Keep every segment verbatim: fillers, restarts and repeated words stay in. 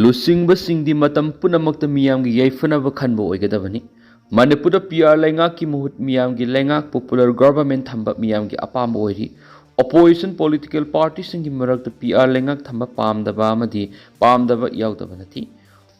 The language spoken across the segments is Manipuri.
ꯂꯨꯆꯤꯡꯕꯁꯤꯡꯗꯤ ꯃꯇꯝ ꯄꯨꯝꯅꯃꯛꯇ ꯃꯤꯌꯥꯝꯒꯤ ꯌꯥꯏꯐꯅꯕ ꯈꯟꯕ ꯑꯣꯏꯒꯗꯕꯅꯤ꯫ ꯃꯅꯤꯄꯨꯔꯗ ꯄꯤ ꯑꯥꯔ ꯂꯩꯉꯥꯛꯀꯤ ꯃꯍꯨꯠ ꯃꯤꯌꯥꯝꯒꯤ ꯂꯩꯉꯥꯛ, popular government, ꯊꯝꯕ ꯃꯤꯌꯥꯝꯒꯤ ꯑꯄꯥꯝꯕ ꯑꯣꯏꯔꯤ꯫ Opposition political partyꯁꯤꯡꯒꯤ ꯃꯔꯛꯇ ꯄꯤ ꯑꯥꯔ ꯂꯩꯉꯥꯛ ꯊꯝꯕ ꯄꯥꯝꯗꯕ ꯑꯃꯗꯤ ꯄꯥꯝꯗꯕ ꯌꯥꯎꯗꯕ ꯅꯠꯇꯦ꯫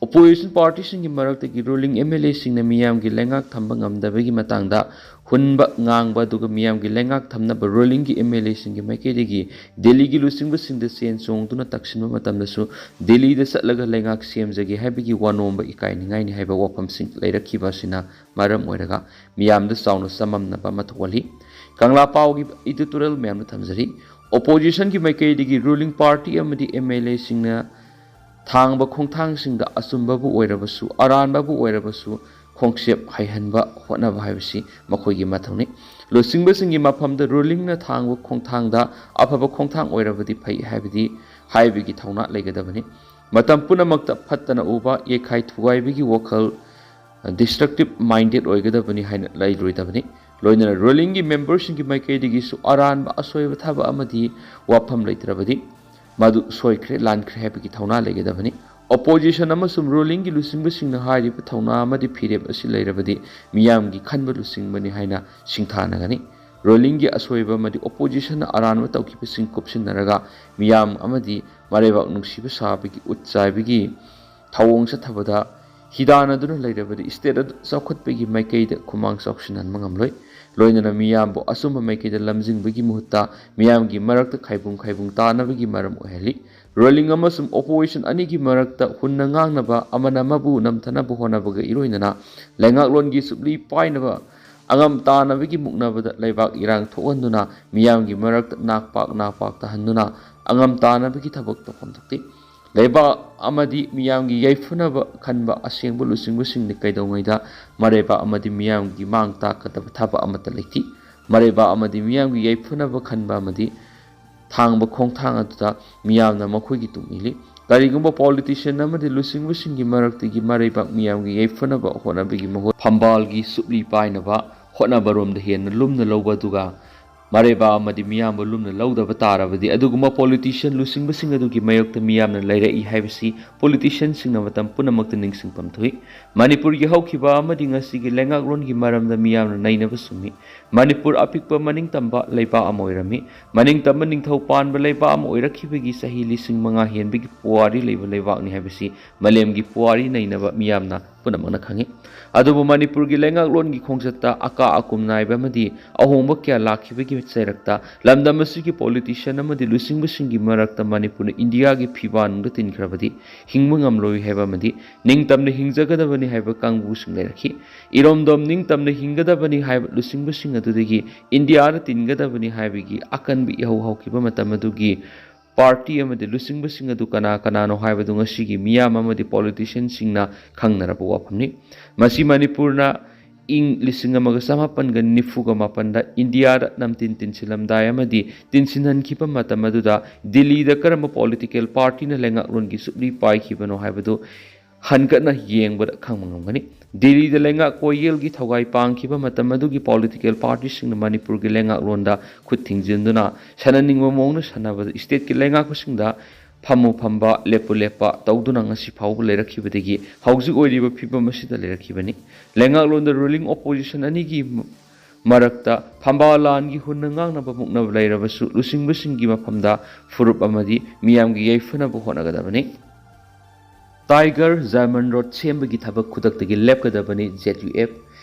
Opposition partyꯁꯤꯡꯒꯤ ꯃꯔꯛꯇꯒꯤ ruling M L Aꯁꯤꯡꯅ ꯃꯤꯌꯥꯝꯒꯤ ꯂꯩꯉꯥꯛ ꯊꯝꯕ ꯉꯝꯗꯕꯒꯤ ꯃꯇꯥꯡꯗ ꯍꯨꯟꯕ, ꯉꯥꯡꯕ, ꯑꯗꯨꯒ ꯃꯤꯌꯥꯝꯒꯤ ꯂꯩꯉꯥꯛ ꯊꯝꯅꯕ rulingꯒꯤ M L Aꯁꯤꯡꯒꯤ ꯃꯥꯏꯀꯩꯗꯒꯤ ꯗꯦꯜꯂꯤꯒꯤ ꯂꯨꯆꯤꯡꯕꯁꯤꯡꯗ ꯆꯦꯟ ꯆꯣꯡꯗꯨꯅ ꯇꯛꯁꯤꯟꯕ ꯃꯇꯝꯗꯁꯨ ꯗꯦꯜꯂꯤꯗ ꯆꯠꯂꯒ ꯂꯩꯉꯥꯛ ꯁꯦꯝꯖꯒꯦ ꯍꯥꯏꯕꯒꯤ ꯋꯥ ꯅꯣꯝꯕ ꯏꯀꯥꯏꯅꯤꯡꯉꯥꯏꯅꯤ ꯍꯥꯏꯕ ꯋꯥꯐꯝꯁꯤꯡ ꯂꯩꯔꯛꯈꯤꯕ ꯑꯁꯤꯅ ꯃꯔꯝ ꯑꯣꯏꯔꯒ ꯃꯤꯌꯥꯝꯗ ꯆꯥꯎꯅ ꯆꯃꯝꯅꯕ ꯑꯃ ꯊꯣꯛꯍꯜꯂꯤ꯫ ꯀꯪꯂꯥ ꯄꯥꯎꯒꯤ editorial ꯃꯌꯥꯝꯗ ꯊꯝꯖꯔꯤ꯫ Oppositionꯒꯤ ꯃꯥꯏꯀꯩꯗꯒꯤ ruling party ꯑꯃꯗꯤ M L Aꯁꯤꯡꯅ ꯊꯥꯡꯕ ꯈꯣꯡꯊꯥꯡꯁꯤꯡꯗ ꯑꯆꯨꯝꯕꯕꯨ ꯑꯣꯏꯔꯕꯁꯨ, ꯑꯔꯥꯟꯕꯕꯨ ꯑꯣꯏꯔꯕꯁꯨ, ꯈꯣꯡꯆꯦꯞ ꯍꯩꯍꯟꯕ ꯍꯣꯠꯅꯕ ꯍꯥꯏꯕꯁꯤ ꯃꯈꯣꯏꯒꯤ ꯃꯊꯧꯅꯤ꯫ ꯂꯨꯆꯤꯡꯕꯁꯤꯡꯒꯤ ꯃꯐꯝꯗ rulingꯅ ꯊꯥꯡꯕ ꯈꯣꯡꯊꯥꯡꯗ ꯑꯐꯕ ꯈꯣꯡꯊꯥꯡ ꯑꯣꯏꯔꯕꯗꯤ ꯐꯩ ꯍꯥꯏꯕꯗꯤ ꯍꯥꯏꯕꯒꯤ ꯊꯧꯅꯥ ꯂꯩꯒꯗꯕꯅꯤ꯫ ꯃꯇꯝ ꯄꯨꯝꯅꯃꯛꯇ ꯐꯠꯇꯅ ꯎꯕ, ꯌꯩꯈꯥꯏ ꯊꯨꯒꯥꯏꯕꯒꯤ ꯋꯥꯈꯜ, destructive minded ꯑꯣꯏꯒꯗꯕꯅꯤ ꯍꯥꯏꯅ ꯂꯩꯔꯣꯏꯗꯕꯅꯤ꯫ ꯂꯣꯏꯅꯅ rulingꯒꯤ memberꯁꯤꯡꯒꯤ ꯃꯥꯏꯀꯩꯗꯒꯤꯁꯨ ꯑꯔꯥꯟꯕ ꯑꯁꯣꯏꯕ ꯊꯕꯛ ꯑꯃꯗꯤ ꯋꯥꯐꯝ ꯂꯩꯇ꯭ꯔꯕꯗꯤ ꯃꯗꯨ ꯁꯣꯏꯈ꯭ꯔꯦ, ꯂꯥꯟꯈ꯭ꯔꯦ ꯍꯥꯏꯕꯒꯤ ꯊꯧꯅꯥ ꯂꯩꯒꯗꯕꯅꯤ꯫ Opposition ꯑꯃꯁꯨꯡ rulingꯒꯤ ꯂꯨꯆꯤꯡꯕꯁꯤꯡꯅ ꯍꯥꯏꯔꯤꯕ ꯊꯧꯅꯥ ꯑꯃꯗꯤ ꯐꯤꯔꯦꯞ ꯑꯁꯤ ꯂꯩꯔꯕꯗꯤ ꯃꯤꯌꯥꯝꯒꯤ ꯈꯟꯕ ꯂꯨꯆꯤꯡꯕꯅꯤ ꯍꯥꯏꯅ ꯁꯤꯡꯊꯥꯅꯒꯅꯤ꯫ Rulingꯒꯤ ꯑꯁꯣꯏꯕ ꯑꯃꯗꯤ oppositionꯅ ꯑꯔꯥꯟꯕ ꯇꯧꯈꯤꯕꯁꯤꯡ ꯀꯨꯞꯁꯤꯟꯅꯔꯒ ꯃꯤꯌꯥꯝ ꯑꯃꯗꯤ ꯃꯔꯩꯕꯥꯛ ꯅꯨꯡꯁꯤꯕ ꯁꯥꯕꯒꯤ, ꯎꯠ ꯆꯥꯏꯕꯒꯤ ꯊꯧꯑꯣꯡ ꯆꯠꯊꯕꯗ ꯍꯤꯗꯥꯟꯅꯗꯨꯅ ꯂꯩꯔꯕꯗꯤ state ꯑꯗꯨ ꯆꯥꯎꯈꯠꯄꯒꯤ ꯃꯥꯏꯀꯩꯗ ꯈꯨꯃꯥꯡ ꯆꯥꯎꯁꯤꯟꯍꯟꯕ ꯉꯝꯂꯣꯏ꯫ ꯂꯣꯏꯅꯅ ꯃꯤꯌꯥꯝꯕꯨ ꯑꯆꯨꯝꯕ ꯃꯥꯏꯀꯩꯗ ꯂꯝꯖꯤꯡꯕꯒꯤ ꯃꯍꯨꯠꯇ ꯃꯤꯌꯥꯝꯒꯤ ꯃꯔꯛꯇ ꯈꯥꯏꯕꯨꯡ ꯈꯥꯏꯕꯨꯡ ꯇꯥꯅꯕꯒꯤ ꯃꯔꯝ ꯑꯣꯏꯍꯜꯂꯤ꯫ Ruling ꯑꯃꯁꯨꯡ opposition ꯑꯅꯤꯒꯤ ꯃꯔꯛꯇ ꯍꯨꯟꯅ ꯉꯥꯡꯅꯕ, ꯑꯃꯅ ꯑꯃꯕꯨ ꯅꯝꯊꯅꯕ ꯍꯣꯠꯅꯕꯒ ꯏꯔꯣꯏꯅꯅ ꯂꯩꯉꯥꯛꯂꯣꯟꯒꯤ ꯆꯨꯞꯂꯤ ꯄꯥꯏꯅꯕ, ꯑꯉꯝ ꯇꯥꯅꯕꯒꯤ ꯃꯨꯛꯅꯕꯗ ꯂꯩꯕꯥꯛ ꯏꯔꯥꯡ ꯊꯣꯛꯍꯟꯗꯨꯅ ꯃꯤꯌꯥꯝꯒꯤ ꯃꯔꯛꯇ ꯅꯥꯛꯄꯥꯛ ꯅꯥꯄꯥꯛ ꯇꯥꯍꯟꯗꯨꯅ ꯑꯉꯝ ꯇꯥꯅꯕꯒꯤ ꯊꯕꯛ ꯇꯧꯐꯝ ꯊꯣꯛꯇꯦ꯫ ꯂꯩꯕꯥꯛ ꯑꯃꯗꯤ ꯃꯤꯌꯥꯝꯒꯤ ꯌꯥꯏꯐꯅꯕ ꯈꯟꯕ ꯑꯁꯦꯡꯕ ꯂꯨꯆꯤꯡꯕꯁꯤꯡꯅ ꯀꯩꯗꯧꯉꯩꯗ ꯃꯔꯩꯕꯥꯛ ꯑꯃꯗꯤ ꯃꯤꯌꯥꯝꯒꯤ ꯃꯥꯡ ꯇꯥꯛꯀꯗꯕ ꯊꯕꯛ ꯑꯃꯠꯇ ꯂꯩꯇꯦ꯫ ꯃꯔꯩꯕꯥꯛ ꯑꯃꯗꯤ ꯃꯤꯌꯥꯝꯒꯤ ꯌꯥꯏꯐꯅꯕ ꯈꯟꯕ ꯑꯃꯗꯤ ꯊꯥꯡꯕ ꯈꯣꯡꯊꯥꯡ ꯑꯗꯨꯗ ꯃꯤꯌꯥꯝꯅ ꯃꯈꯣꯏꯒꯤ ꯇꯨꯡ ꯏꯜꯂꯤ꯫ ꯀꯔꯤꯒꯨꯝꯕ ꯄꯣꯂꯤꯇꯤꯁꯤꯌꯥꯟ ꯑꯃꯗꯤ ꯂꯨꯆꯤꯡꯕꯁꯤꯡꯒꯤ ꯃꯔꯛꯇꯒꯤ ꯃꯔꯩꯕꯥꯛ ꯃꯤꯌꯥꯝꯒꯤ ꯌꯥꯏꯐꯅꯕ ꯍꯣꯠꯅꯕꯒꯤ ꯃꯍꯨꯠ ꯐꯝꯕꯥꯜꯒꯤ ꯁꯨꯞꯂꯤ ꯄꯥꯏꯅꯕ ꯍꯣꯠꯅꯕꯔꯣꯝꯗ ꯍꯦꯟꯅ ꯂꯨꯝꯅ ꯂꯧꯕ ꯑꯗꯨꯒ ꯃꯔꯩꯕꯥꯛ ꯑꯃꯗꯤ ꯃꯤꯌꯥꯝꯕꯨ ꯂꯨꯝꯅ ꯂꯧꯗꯕ ꯇꯥꯔꯕꯗꯤ ꯑꯗꯨꯒꯨꯝꯕ ꯄꯣꯂꯤꯇꯤꯁꯤꯌꯥꯟ ꯂꯨꯆꯤꯡꯕꯁꯤꯡ ꯑꯗꯨꯒꯤ ꯃꯥꯌꯣꯛꯇ ꯃꯤꯌꯥꯝꯅ ꯂꯩꯔꯛꯏ ꯍꯥꯏꯕꯁꯤ ꯄꯣꯂꯤꯇꯤꯁꯤꯌꯥꯟꯁꯤꯡꯅ ꯃꯇꯝ ꯄꯨꯝꯅꯃꯛꯇ ꯅꯤꯡꯁꯤꯡꯐꯝ ꯊꯣꯛꯏ꯫ ꯃꯅꯤꯄꯨꯔꯒꯤ ꯍꯧꯈꯤꯕ ꯑꯃꯗꯤ ꯉꯁꯤꯒꯤ ꯂꯩꯉꯥꯛꯂꯣꯟꯒꯤ ꯃꯔꯝꯗ ꯃꯤꯌꯥꯝꯅ ꯅꯩꯅꯕ ꯆꯨꯝꯃꯤ꯫ ꯃꯅꯤꯄꯨꯔ ꯑꯄꯤꯛꯄ ꯃꯅꯤꯡ ꯇꯝꯕ ꯂꯩꯕꯥꯛ ꯑꯃ ꯑꯣꯏꯔꯝꯃꯤ꯫ ꯃꯅꯤꯡ ꯇꯝꯕ ꯅꯤꯡꯊꯧ ꯄꯥꯟꯕ ꯂꯩꯕꯥꯛ ꯑꯃ ꯑꯣꯏꯔꯛꯈꯤꯕꯒꯤ ꯆꯍꯤ ꯂꯤꯁꯤꯡ ꯃꯉꯥ ꯍꯦꯟꯕꯒꯤ ꯄꯨꯋꯥꯔꯤ ꯂꯩꯕ ꯂꯩꯕꯥꯛꯅꯤ ꯍꯥꯏꯕꯁꯤ ꯃꯥꯂꯦꯝꯒꯤ ꯄꯨꯋꯥꯔꯤ ꯅꯩꯅꯕ ꯃꯤꯌꯥꯝꯅ ꯄꯨꯝꯅꯃꯛꯅ ꯈꯪꯏ꯫ ꯑꯗꯨꯕꯨ ꯃꯅꯤꯄꯨꯔꯒꯤ ꯂꯩꯉꯥꯛꯂꯣꯟꯒꯤ ꯈꯣꯡꯆꯠꯇ ꯑꯀꯥ ꯑꯀꯨꯝ ꯅꯥꯏꯕ ꯑꯃꯗꯤ ꯑꯍꯣꯡꯕ ꯀꯌꯥ ꯂꯥꯛꯈꯤꯕꯒꯤ ꯆꯩꯔꯛꯇ ꯂꯝꯗꯝ ꯑꯁꯤꯒꯤ ꯄꯣꯂꯤꯇꯤꯁꯤꯌꯥꯟ ꯑꯃꯗꯤ ꯂꯨꯆꯤꯡꯕꯁꯤꯡꯒꯤ ꯃꯔꯛꯇ ꯃꯅꯤꯄꯨꯔꯅ ꯏꯟꯗꯤꯌꯥꯒꯤ ꯐꯤꯕꯥꯟꯗ ꯇꯤꯟꯈ꯭ꯔꯕꯗꯤ ꯍꯤꯡꯕ ꯉꯝꯂꯣꯏ ꯍꯥꯏꯕ ꯑꯃꯗꯤ ꯅꯤꯡꯇꯝꯅ ꯍꯤꯡꯖꯒꯗꯕꯅꯤ ꯍꯥꯏꯕ ꯀꯥꯡꯕꯨꯁꯤꯡ ꯂꯩꯔꯛꯈꯤ꯫ ꯏꯔꯣꯝꯗꯣꯝ ꯅꯤꯡꯇꯝꯅ ꯍꯤꯡꯒꯗꯕꯅꯤ ꯍꯥꯏꯕ ꯂꯨꯆꯤꯡꯕꯁꯤꯡ ꯑꯗꯨꯗꯒꯤ ꯏꯟꯗꯤꯌꯥꯗ ꯇꯤꯟꯒꯗꯕꯅꯤ ꯍꯥꯏꯕꯒꯤ ꯑꯀꯟꯕ ꯏꯍꯧ ꯍꯧꯈꯤꯕ ꯃꯇꯝ ꯑꯗꯨꯒꯤ ꯄꯥꯔꯇꯤ ꯑꯃꯗꯤ ꯂꯨꯆꯤꯡꯕꯁꯤꯡ ꯑꯗꯨ ꯀꯅꯥ ꯀꯅꯥꯅꯣ ꯍꯥꯏꯕꯗꯨ ꯉꯁꯤꯒꯤ ꯃꯤꯌꯥꯝ ꯑꯃꯗꯤ ꯄꯣꯂꯤꯇꯤꯁꯤꯌꯥꯟꯁꯤꯡꯅ ꯈꯪꯅꯔꯕ ꯋꯥꯐꯝꯅꯤ꯫ ꯃꯁꯤ ꯃꯅꯤꯄꯨꯔꯅ ꯏꯪ ꯂꯤꯁꯤꯡ ꯑꯃꯒ ꯆꯃꯥꯄꯟꯒ ꯅꯤꯐꯨꯒ ꯃꯥꯄꯟꯗ ꯏꯟꯗꯤꯌꯥꯗ ꯅꯝꯇꯤꯟ ꯇꯤꯟꯁꯤꯜꯂꯝꯗꯥꯏ ꯑꯃꯗꯤ ꯇꯤꯟꯁꯤꯟꯍꯟꯈꯤꯕ ꯃꯇꯝ ꯑꯗꯨꯗ ꯗꯤꯜꯂꯤꯗ ꯀꯔꯝꯕ ꯄꯣꯂꯤꯇꯤꯀꯦꯜ ꯄꯥꯔꯇꯤꯅ ꯂꯩꯉꯥꯛꯂꯣꯟꯒꯤ ꯁꯨꯞꯂꯤ ꯄꯥꯏꯈꯤꯕꯅꯣ ꯍꯥꯏꯕꯗꯨ ꯍꯟꯒꯠꯅ ꯌꯦꯡꯕꯗ ꯈꯪꯕ ꯉꯝꯒꯅꯤ꯫ ꯗꯤꯜꯂꯤꯗ ꯂꯩꯉꯥꯛ ꯀꯣꯏꯌꯦꯜꯒꯤ ꯊꯧꯒꯥꯏ ꯄꯥꯡꯈꯤꯕ ꯃꯇꯝ ꯑꯗꯨꯒꯤ ꯄꯣꯂꯤꯇꯤꯀꯦꯜ ꯄꯥꯔꯇꯤꯁꯤꯡꯅ ꯃꯅꯤꯄꯨꯔꯒꯤ ꯂꯩꯉꯥꯛꯂꯣꯟꯗ ꯈꯨꯠ ꯊꯤꯡꯖꯤꯟꯗꯨꯅ ꯁꯥꯟꯅꯅꯤꯡꯕ ꯃꯑꯣꯡꯗ ꯁꯥꯟꯅꯕꯗ ꯏꯁꯇꯦꯠꯀꯤ ꯂꯩꯉꯥꯛꯄꯁꯤꯡꯗ ꯐꯝꯃꯨ ꯐꯝꯕ, ꯂꯦꯞꯄꯨ ꯂꯦꯞꯄ ꯇꯧꯗꯨꯅ ꯉꯁꯤ ꯐꯥꯎꯕ ꯂꯩꯔꯛꯈꯤꯕꯗꯒꯤ ꯍꯧꯖꯤꯛ ꯑꯣꯏꯔꯤꯕ ꯐꯤꯕꯝ ꯑꯁꯤꯗ ꯂꯩꯔꯛꯈꯤꯕꯅꯤ꯫ ꯂꯩꯉꯥꯛꯂꯣꯟꯗ ꯔꯨꯂꯤꯡ ꯑꯣꯄꯣꯖꯤꯁꯟ ꯑꯅꯤꯒꯤ ꯃꯔꯛꯇ ꯐꯝꯕꯥꯜ ꯂꯥꯟꯒꯤ ꯍꯨꯟꯅ ꯉꯥꯡꯅꯕ ꯃꯨꯛꯅꯕ ꯂꯩꯔꯕꯁꯨ ꯂꯨꯆꯤꯡꯕꯁꯤꯡꯒꯤ ꯃꯐꯝꯗ ꯐꯨꯔꯨꯞ ꯑꯃꯗꯤ ꯃꯤꯌꯥꯝꯒꯤ ꯌꯥꯏꯐꯅꯕ ꯍꯣꯠꯅꯒꯗꯕꯅꯤ꯫ ꯇꯥꯏꯒꯔ ꯖꯔꯃꯟ ꯔꯣꯗ ꯁꯦꯝꯕꯒꯤ ꯊꯕꯛ ꯈꯨꯗꯛꯇꯒꯤ ꯂꯦꯞꯀꯗꯕꯅꯤ꯫ Z U F.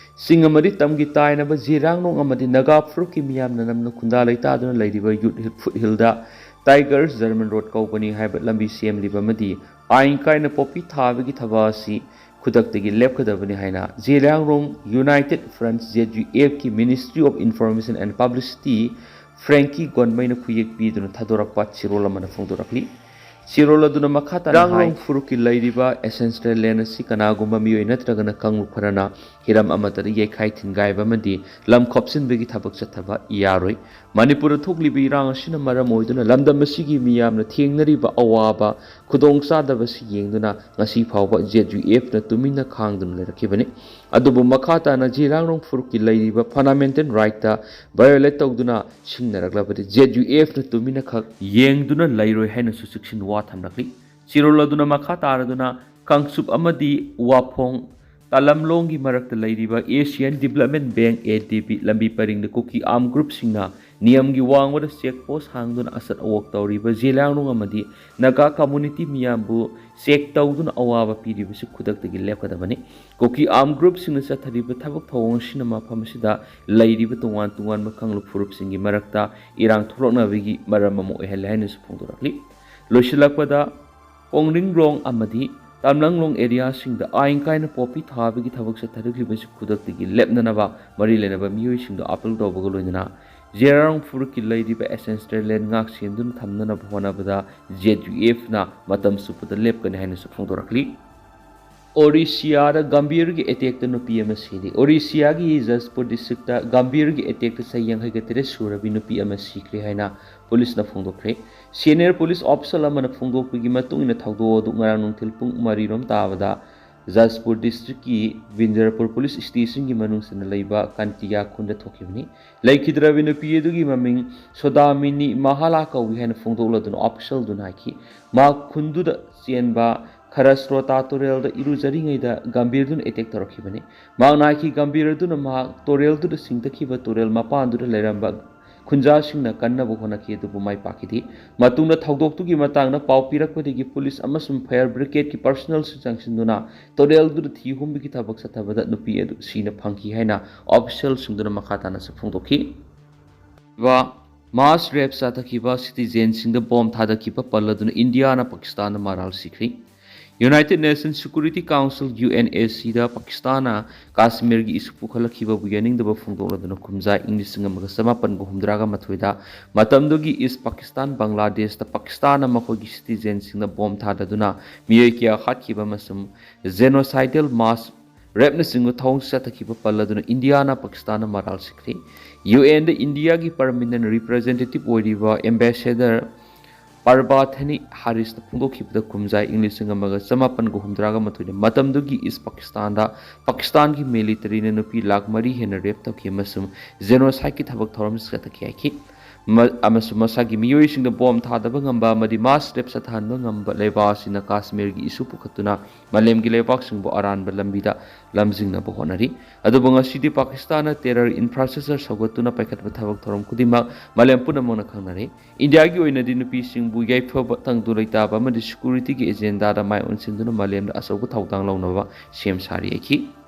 ꯆꯤꯡ ꯑꯃꯗꯤ ꯇꯝꯒꯤ ꯇꯥꯏꯅꯕ ꯖꯤꯔꯥꯡꯅꯣꯡ ꯑꯃꯗꯤ ꯅꯥꯒꯥ ꯐꯨꯔꯨꯞꯀꯤ ꯃꯤꯌꯥꯝꯅ ꯅꯝꯅ ꯈꯨꯟꯗꯥ ꯂꯩꯇꯥꯗꯨꯅ ꯂꯩꯔꯤꯕ ꯌꯨꯠ ꯍꯤꯜ, ꯐꯨꯠ ꯍꯤꯜꯗ ꯇꯥꯏꯒꯔ ꯖꯔꯃꯟ ꯔꯣꯗ ꯀꯧꯕꯅꯤ ꯍꯥꯏꯕ ꯂꯝꯕꯤ ꯁꯦꯝꯂꯤꯕ ꯑꯃꯗꯤ ꯑꯥꯏꯟ ꯀꯥꯏꯅ ꯄꯣꯄꯤ ꯊꯥꯕꯒꯤ ꯊꯕꯛ ꯑꯁꯤ ꯈꯨꯗꯛꯇꯒꯤ ꯂꯦꯞꯀꯗꯕꯅꯤ ꯍꯥꯏꯅ Zeliangrong united front, Z U ꯑꯦꯐꯀꯤ Ministry of Information and Publicity ꯐ꯭ꯔꯦꯡꯀꯤ ꯒꯣꯟꯃꯩꯅ ꯈꯨꯌꯦꯛ ꯄꯤꯗꯨꯅ ꯊꯥꯗꯣꯔꯛꯄ ꯆꯦꯔꯣꯜ ꯑꯃꯅ ꯐꯣꯡꯗꯣꯔꯛꯂꯤ꯫ ꯆꯦꯔꯣꯜ ꯑꯗꯨꯅ ꯃꯈꯥ ꯇꯥꯅ ꯏꯔꯥꯡ ꯍꯥꯏ, ꯂꯣꯡ ꯐꯨꯔꯨꯞꯀꯤ ꯂꯩꯔꯤꯕ essential land ꯑꯁꯤ ꯀꯅꯥꯒꯨꯝꯕ ꯃꯤꯑꯣꯏ ꯅꯠꯇ꯭ꯔꯒꯅ ꯀꯥꯡꯂꯨꯞ ꯈꯔꯅ ꯍꯤꯔꯝ ꯑꯃꯠꯇꯗ ꯌꯩꯈꯥꯏ ꯊꯤꯟꯒꯥꯏꯕ ꯑꯃꯗꯤ ꯂꯝ ꯈꯣꯞꯆꯤꯟꯕꯒꯤ ꯊꯕꯛ ꯆꯠꯊꯕ ꯌꯥꯔꯣꯏ꯫ ꯃꯅꯤꯄꯨꯔꯗ ꯊꯣꯛꯂꯤꯕ ꯏꯔꯥꯡ ꯑꯁꯤꯅ ꯃꯔꯝ ꯑꯣꯏꯗꯨꯅ ꯂꯝꯗꯝ ꯑꯁꯤꯒꯤ ꯃꯤꯌꯥꯝꯅ ꯊꯦꯡꯅꯔꯤꯕ ꯑꯋꯥꯕ, ꯈꯨꯗꯣꯡꯆꯥꯗꯕ ꯑꯁꯤ ꯌꯦꯡꯗꯨꯅ ꯉꯁꯤ ꯐꯥꯎꯕ Z U F ꯅ ꯇꯨꯃꯤꯟꯅ ꯈꯥꯡꯗꯨꯅ ꯂꯩꯔꯛꯈꯤꯕꯅꯤ꯫ ꯑꯗꯨꯕꯨ ꯃꯈꯥ ꯇꯥꯅ ꯖꯤꯔꯥꯡꯔꯣꯡ ꯐꯨꯔꯨꯞꯀꯤ ꯂꯩꯔꯤꯕ fundamental right ꯇ violate ꯇꯧꯗꯨꯅ ꯁꯤꯡꯅꯔꯛꯂꯕꯗꯤ Z U F ꯅ ꯇꯨꯃꯤꯟꯅ ꯈꯛ ꯌꯦꯡꯗꯨꯅ ꯂꯩꯔꯣꯏ ꯍꯥꯏꯅꯁꯨ ꯆꯦꯛꯁꯤꯟ ꯋꯥ ꯊꯝꯂꯛꯂꯤ꯫ ꯆꯦꯔꯣꯜ ꯑꯗꯨꯅ ꯃꯈꯥ ꯇꯥꯔꯗꯨꯅ ꯀꯥꯡꯆꯨꯞ ꯑꯃꯗꯤ ꯋꯥꯐꯣꯡ ꯇꯥꯂꯝꯂꯣꯡꯒꯤ ꯃꯔꯛꯇ ꯂꯩꯔꯤꯕ Asian Development Bank, A D B, ꯂꯝꯕꯤ ꯄꯔꯤꯡꯗ ꯀꯨꯀꯤ armed group ꯁꯤꯡꯅ ꯅꯤꯌꯝꯒꯤ ꯋꯥꯡꯃꯗ check post ꯍꯥꯡꯗꯨꯅ ꯑꯆꯠ ꯑꯋꯣꯛ ꯇꯧꯔꯤꯕ ꯖꯦꯂꯤꯌꯥꯡꯔꯣꯡ ꯑꯃꯗꯤ ꯅꯥꯒꯥ community ꯃꯤꯌꯥꯝꯕꯨ check ꯇꯧꯗꯨꯅ ꯑꯋꯥꯕ ꯄꯤꯔꯤꯕꯁꯤ ꯈꯨꯗꯛꯇꯒꯤ ꯂꯦꯞꯀꯗꯕꯅꯤ꯫ ꯀꯨꯀꯤ armed group ꯁꯤꯡꯅ ꯆꯠꯊꯔꯤꯕ ꯊꯕꯛ ꯊꯧꯑꯣꯡ ꯑꯁꯤꯅ ꯃꯐꯝ ꯑꯁꯤꯗ ꯂꯩꯔꯤꯕ ꯇꯣꯉꯥꯟ ꯇꯣꯉꯥꯟꯕ ꯀꯥꯡꯂꯨꯞ ꯐꯨꯔꯨꯞꯁꯤꯡꯒꯤ ꯃꯔꯛꯇ ꯏꯔꯥꯡ ꯊꯣꯛꯂꯛꯅꯕꯒꯤ ꯃꯔꯝ ꯑꯃ ꯑꯣꯏꯍꯜꯂꯦ ꯍꯥꯏꯅꯁꯨ ꯐꯣꯡꯗꯣꯔꯛꯂꯤ꯫ ꯂꯣꯏꯁꯤꯜꯂꯛꯄꯗ ꯀꯣꯡꯔꯤꯡꯔꯣꯡ ꯑꯃꯗꯤ ꯇꯥꯝꯂꯪꯂꯣꯡ area ꯁꯤꯡꯗ ꯑꯥꯏꯟ ꯀꯥꯏꯅ ꯄꯣꯄꯤ ꯊꯥꯕꯒꯤ ꯊꯕꯛ ꯆꯠꯊꯔꯛꯂꯤꯕꯁꯤ ꯈꯨꯗꯛꯇꯒꯤ ꯂꯦꯞꯅꯅꯕ ꯃꯔꯤ ꯂꯩꯅꯕ ꯃꯤꯑꯣꯏꯁꯤꯡꯗ appeal ꯇꯧꯕꯒ ꯂꯣꯏꯅꯅ ꯖꯦꯔꯥꯔꯣꯡ ꯐꯨꯔꯨꯞꯀꯤ ꯂꯩꯔꯤꯕ essential land ꯉꯥꯛ ꯁꯦꯟꯗꯨꯅ ꯊꯝꯅꯅꯕ ꯍꯣꯠꯅꯕꯗ Z U F ꯅ ꯃꯇꯝ ꯆꯨꯞꯄꯗ ꯂꯦꯞꯀꯅꯤ ꯍꯥꯏꯅꯁꯨ ꯐꯣꯡꯗꯣꯔꯛꯂꯤ꯫ ꯑꯣꯔꯤꯁꯤꯌꯥꯗ ꯒꯝꯚꯤꯔꯒꯤ attack ꯇ ꯅꯨꯄꯤ ꯑꯃ ꯁꯤꯔꯤ꯫ ꯑꯣꯔꯤꯁꯤꯌꯥꯒꯤ ꯖꯖꯄꯨꯔ district ꯇ ꯒꯝꯚꯤꯔꯒꯤ attack ꯇ ꯆꯍꯤ ꯌꯥꯡꯈꯩꯒ ꯇꯔꯦꯠ ꯁꯨꯔꯕꯤ ꯅꯨꯄꯤ ꯑꯃ ꯁꯤꯈ꯭ꯔꯦ ꯍꯥꯏꯅ ꯄꯨꯂꯤꯁꯅ ꯐꯣꯡꯗꯣꯛꯈ꯭ꯔꯦ꯫ Senior police officer ꯑꯃꯅ ꯐꯣꯡꯗꯣꯛꯄꯒꯤ ꯃꯇꯨꯡ ꯏꯟꯅ ꯊꯧꯗꯣꯛ ꯑꯗꯨ ꯉꯔꯥꯡ ꯅꯨꯡꯊꯤꯜ ꯄꯨꯡ ꯃꯔꯤ ꯔꯣꯝ ꯇꯥꯕꯗ ꯖꯖꯄꯨꯔ district ꯀꯤ ꯕꯤꯟꯖꯔꯄꯨꯔ police station ꯒꯤ ꯃꯅꯨꯡ ꯆꯟꯅ ꯂꯩꯕ ꯀꯟꯇꯤꯌꯥ ꯈꯨꯟꯗ ꯊꯣꯛꯈꯤꯕꯅꯤ꯫ ꯂꯩꯈꯤꯗ꯭ꯔꯕꯤ ꯅꯨꯄꯤ ꯑꯗꯨꯒꯤ ꯃꯃꯤꯡ ꯁꯣꯗꯥꯃꯤꯅꯤ ꯃꯍꯥꯂꯥ ꯀꯧꯏ ꯍꯥꯏꯅ ꯐꯣꯡꯗꯣꯛꯂꯗꯨꯅ official ꯗꯨꯅ ꯍꯥꯏꯈꯤ꯫ ꯃꯍꯥꯛ ꯈꯨꯟꯗꯨꯗ ꯆꯦꯟꯕ ꯈꯔꯁ꯭ꯔꯣꯇꯥ ꯇꯨꯔꯦꯜꯗ ꯏꯔꯨꯖꯔꯤꯉꯩꯗ ꯒꯝꯚꯤꯔꯗꯨꯅ attack ꯇꯧꯔꯛꯈꯤꯕꯅꯤ꯫ ꯃꯍꯥꯛꯅ ꯍꯥꯏꯈꯤ, ꯒꯝꯚꯤꯔꯗꯨꯅ ꯃꯍꯥꯛ ꯇꯨꯔꯦꯜꯗꯨꯗ ꯆꯤꯡꯊꯈꯤꯕ ꯇꯨꯔꯦꯜ ꯃꯄꯥꯟꯗꯨꯗ ꯂꯩꯔꯝꯕ ꯈꯨꯟꯖꯥꯁꯤꯡꯅ ꯀꯟꯅꯕ ꯍꯣꯠꯅꯈꯤ, ꯑꯗꯨꯕꯨ ꯃꯥꯏ ꯄꯥꯛꯈꯤꯗꯦ꯫ ꯃꯇꯨꯡꯗ ꯊꯧꯗꯣꯛꯇꯨꯒꯤ ꯃꯇꯥꯡꯗ ꯄꯥꯎ ꯄꯤꯔꯛꯄꯗꯒꯤ ꯄꯨꯂꯤꯁ ꯑꯃꯁꯨꯡ fire brigade ꯀꯤ personnel ꯁꯤꯡ ꯆꯪꯁꯤꯟꯗꯨꯅ ꯇꯨꯔꯦꯜꯗꯨꯗ ꯊꯤ ꯍꯨꯝꯕꯒꯤ ꯊꯕꯛ ꯆꯠꯊꯕꯗ ꯅꯨꯄꯤ ꯑꯗꯨ ꯁꯤꯅ ꯐꯪꯈꯤ ꯍꯥꯏꯅ official ꯁꯤꯡꯗꯨꯅ ꯃꯈꯥ ꯇꯥꯅꯁꯨ ꯐꯣꯡꯗꯣꯛꯈꯤ꯫ ꯃꯥꯁ ꯔꯦꯞ ꯆꯠꯊꯈꯤꯕ citizen ꯁꯤꯡꯗ ꯕꯣꯝ ꯊꯥꯗꯈꯤꯕ ꯄꯜꯂꯗꯨꯅ ꯏꯟꯗꯤꯌꯥꯅ ꯄꯥꯀꯤꯁꯇꯥꯟꯗ ꯃꯔꯥꯜ ꯁꯤꯈ꯭ꯔꯤ꯫ United Nations Security Council, UNSC ꯗ ꯄꯥꯀꯤꯁꯇꯥꯟꯅ ꯀꯥꯁꯃꯤꯔꯒꯤ ꯏꯁꯨ ꯄꯨꯈꯠꯂꯛꯈꯤꯕꯕꯨ ꯌꯥꯅꯤꯡꯗꯕ ꯐꯣꯡꯗꯣꯛꯂꯗꯨꯅ ꯈꯨꯝꯖꯥꯏ ꯏꯪ ꯂꯤꯁꯤꯡ ꯑꯃꯒ ꯆꯃꯥꯄꯟꯒ ꯍꯨꯝꯗ꯭ꯔꯥꯒ ꯃꯥꯊꯣꯏꯗ ꯃꯇꯝꯗꯨꯒꯤ ꯏꯁ ꯄꯥꯀꯤꯁꯇꯥꯟ, ꯕꯪꯒ꯭ꯂꯥꯗꯦꯁꯇ ꯄꯥꯀꯤꯁꯇꯥꯟꯅ ꯃꯈꯣꯏꯒꯤ ꯁꯤꯇꯤꯖꯦꯟꯁꯤꯡꯅ ꯕꯣꯝ ꯊꯥꯗꯗꯨꯅ ꯃꯤꯑꯣꯏ ꯀꯌꯥ ꯍꯥꯠꯈꯤꯕ ꯑꯃꯁꯨꯡ ꯖꯦꯅꯣꯁꯥꯏꯗꯦꯜ ꯃꯥꯁ ꯔꯦꯞꯅꯆꯤꯡꯕ ꯊꯧꯑꯣꯡ ꯆꯠꯊꯈꯤꯕ ꯄꯜꯂꯗꯨꯅ ꯏꯟꯗꯤꯌꯥꯅ ꯄꯥꯀꯤꯁꯇꯥꯟꯗ ꯃꯔꯥꯜ ꯁꯤꯈ꯭ꯔꯤ꯫ ꯌꯨ ꯑꯦꯟꯗ ꯏꯟꯗꯤꯌꯥꯒꯤ ꯄꯔꯃꯤꯅꯦꯟ ꯔꯤꯄ꯭ꯔꯖꯦꯟꯇꯦꯇꯤꯚ ꯑꯣꯏꯔꯤꯕ ꯑꯦꯝꯕꯦꯁꯦꯗꯔ ꯄꯔꯕꯥꯊꯅꯤ ꯍꯥꯔꯤꯁꯅ ꯐꯣꯡꯗꯣꯛꯈꯤꯕꯗ ꯈꯨꯝꯖꯥꯏ ꯏꯪ ꯂꯤꯁꯤꯡ ꯑꯃꯒ ꯆꯃꯥꯄꯟꯒ ꯍꯨꯝꯗ꯭ꯔꯥꯒ ꯃꯥꯊꯣꯏꯗ ꯃꯇꯝꯗꯨꯒꯤ ꯏꯁ ꯄꯥꯀꯤꯁꯇꯥꯟꯗ ꯄꯥꯀꯤꯁꯇꯥꯟꯒꯤ ꯃꯤꯂꯤꯇꯔꯤꯅ ꯅꯨꯄꯤ ꯂꯥꯈ ꯃꯔꯤ ꯍꯦꯟꯅ ꯔꯦꯞ ꯇꯧꯈꯤ ꯑꯃꯁꯨꯡ ꯖꯦꯅꯣꯁꯥꯏꯗꯀꯤ ꯊꯕꯛ ꯊꯧꯔꯝ ꯆꯠꯊꯈꯤ ꯍꯥꯏꯈꯤ꯫ ꯃ-, ꯑꯃꯁꯨꯡ ꯃꯁꯥꯒꯤ ꯃꯤꯑꯣꯏꯁꯤꯡꯗ ꯕꯣꯝ ꯊꯥꯗꯕ ꯉꯝꯕ ꯑꯃꯗꯤ ꯃꯥꯁ ꯔꯦꯞ ꯆꯠꯊꯍꯟꯕ ꯉꯝꯕ ꯂꯩꯕꯥꯛ ꯑꯁꯤꯅ ꯀꯥꯁꯃꯤꯔꯒꯤ ꯏꯁꯨ ꯄꯨꯈꯠꯇꯨꯅ ꯃꯥꯂꯦꯝꯒꯤ ꯂꯩꯕꯥꯛꯁꯤꯡꯕꯨ ꯑꯔꯥꯟꯕ ꯂꯝꯕꯤꯗ ꯂꯝꯖꯤꯡꯅꯕ ꯍꯣꯠꯅꯔꯤ꯫ ꯑꯗꯨꯕꯨ ꯉꯁꯤꯗꯤ ꯄꯥꯀꯤꯁꯇꯥꯟꯅ ꯇꯦꯔꯔ ꯏꯟꯐ꯭ꯔꯥꯁ꯭ꯇ꯭ꯔꯛꯆꯔ ꯁꯧꯒꯠꯇꯨꯅ ꯄꯥꯏꯈꯠꯄ ꯊꯕꯛ ꯊꯧꯔꯝ ꯈꯨꯗꯤꯡꯃꯛ ꯃꯥꯂꯦꯝ ꯄꯨꯝꯅꯃꯛꯅ ꯈꯪꯅꯔꯦ꯫ ꯏꯟꯗꯤꯌꯥꯒꯤ ꯑꯣꯏꯅꯗꯤ ꯅꯨꯄꯤꯁꯤꯡꯕꯨ ꯌꯥꯏꯐꯕ ꯇꯪꯗꯨ ꯂꯩꯇꯥꯕ ꯑꯃꯗꯤ ꯁꯦꯀ꯭ꯌꯨꯔꯤꯇꯤꯒꯤ ꯑꯦꯖꯦꯟꯗꯥꯗ ꯃꯥꯏ ꯑꯣꯟꯁꯤꯟꯗꯨꯅ ꯃꯥꯂꯦꯝꯗ ꯑꯆꯧꯕ ꯊꯧꯗꯥꯡ ꯂꯧꯅꯕ ꯁꯦꯝ ꯁꯥꯔꯤ ꯍꯥꯏꯈꯤ꯫